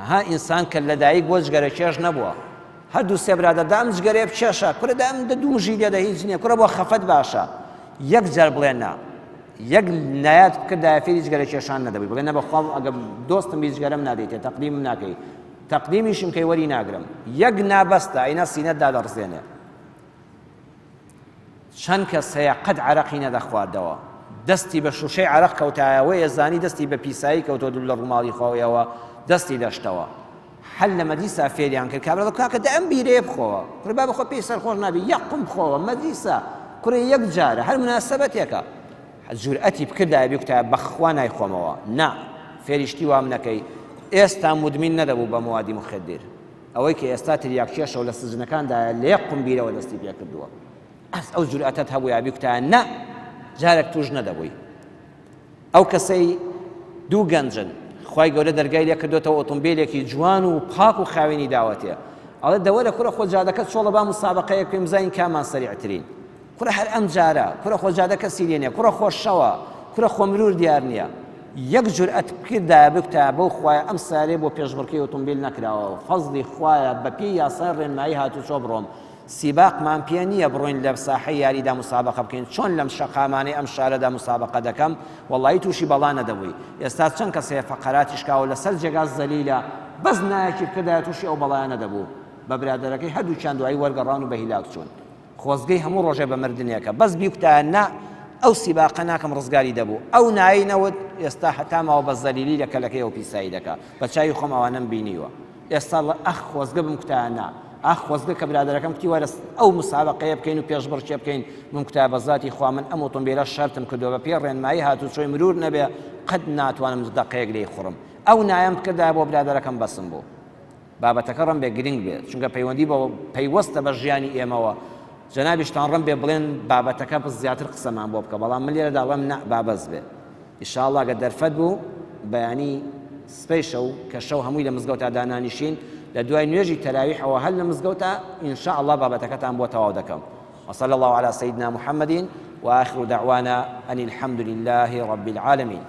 ها ئینسان کە لەدایک بۆ جگەرە کێش نەبووە هەردوو سێ برادەر دا ئەم جگەرەیە بکێشە کورە دا ئەم دە دوو مژی لێدە هیچ نییە کورە بۆ خەفەت باشە یەک جار بڵێ نا یەک نایات بکردایە فێری جگەرە کێشان نەدەبووی بڵێ نە بەخوا ئەگە دۆستم بی جگەرەم نادەیتێ تەقدیمم ناکەی تەقدیمیشم کەی وەری ناگرم یەک نابەستە ئەینا سینەت دادەڕزێنێ چەند کەس هەیە قەت عەرەقی نەدەخواردەوە دەستی بە شوشەی عەرەق کەوتایە وەیەزانی دەستی بە پیسایی کەوتوە دوور لە ڕووماڵی خۆیەوە دەستی دەشتەوە هەر لە مەدیسا فێریان کرد کابرا دەڵێ کاکە دە ئەم بیرەیە بخۆوە کوڕی بابە خۆ پێی سەرخۆش نابی یەک قوم بخۆوە مەدیسا کوڕی یەک جارە هەر مناسبەتێکە جورئەتی بکردایە بیکوتایە بەخوا نایخۆمەوە نا فێری شتی وام نەکەی ئێستا مدمین نەدەبوو بە موادی مخدر ئەوەی کە ئێستا تریاککێشە و لە سجنەکاندایە لە یەک قومبیرەوە دەستی پێکردووە. ئەس ئەو جورئەتەت هەبوویا بیکوتایە نا جارێک تووش نەدەبووی. ئەو کەسەی دوو گەنجن خوای گەورە دەرگای لێ کردۆتەوە ئۆتۆمبیلێکی جوان و پاک و خاوێنی داوەتێ ئەڵێ دەوەرە کوڕە خۆ جادەکە چۆڵە با مسابقەیەک بکەین بزانین کامان سەریعترین کورە هەر ئەم جارە کورە خۆ جادە کەسی لێ نیە کوڕە خۆ شەوە کورە خۆ مرور دیار نیە یەک جورئەت بکردایە بکتایە بەو خوایە ئەم سارەیە بۆ پێشبڕکێی ئۆتۆمبیل نەکراوە فەزڵی خوایە بە پێی یاسای ڕێنمایی هاتوچۆ بڕۆم سیباقمان پێ نییە بڕۆین لە ساحەی یاریدا مسابقە بکەین چۆن لەم شەقامانەی ئەم شارەدا مسابقە دەکەم وەڵایی تووشی بەڵا نەدەبووی ئێستا چەند کەس هەیە فەقەراتی شکاوە لەسەر جێگا زەلیلە بەس نایەکی بکردایە تووشی ئەو بەڵایە نەدەبوو بە برادەرەکەی هەردووکیان دوایی وەرگەڕان و بە هیلاک چوون خۆزگەی هەموو ڕۆژێ بە مردنێکە بەس بیوتایە نا ئەو سیباقە ناکەم ڕزگاری دەبوو ئەو نایی نەوت ئێستا هەتا ماوە بە زەلیلی لە کەلەکەی ئەو پیسایی دەکا بە چاوی خۆم ئەوانەم بینیوە ئێستا ڵە ئەخ خۆزگە بمکوتایە نا ئاخ خۆزگە کە برادەرەکەم کوتی وەرە ئەو مسابقەیە بکەین و پێشبڕکێ بکەین بمکوتایە بە زاتی خوا من ئەم ئۆتۆمبیلە شەرتم کردووە بە پێی ڕێنمایی هاتوچۆی مرور نەبێ قەت ناتوانم دەقەیەک لێی خوڕم ئەو نایەم بکردایە بۆ برادەرەکەم بەسم بوو بابەتەکە ڕەنبێ گرنگ بێت چونکە پەیوەندی بە پەیوەستە بە ژیانی ئێمەوە جەنابیشتان ڕەنبێ بڵێن بابەتەکە بەس زیاتر قسەمان بۆ بکە بەڵام من لێرەدا ڵێم نا با بەس بێ ئیشاڵڵا گەر دەرفەت بوو بەیانی سبەی شەو کە شەو هەمووی لە مزگەوتا دانانیشین لە دوای نوێژی تەراویحەوە هەر لە مزگەوتا ئینشاءاللە بابەتەکەتان بۆ تەواو دەکەم. وصلى الله على سيدنا محمد وآخر دعوانا أن الحمد لله رب العالمين.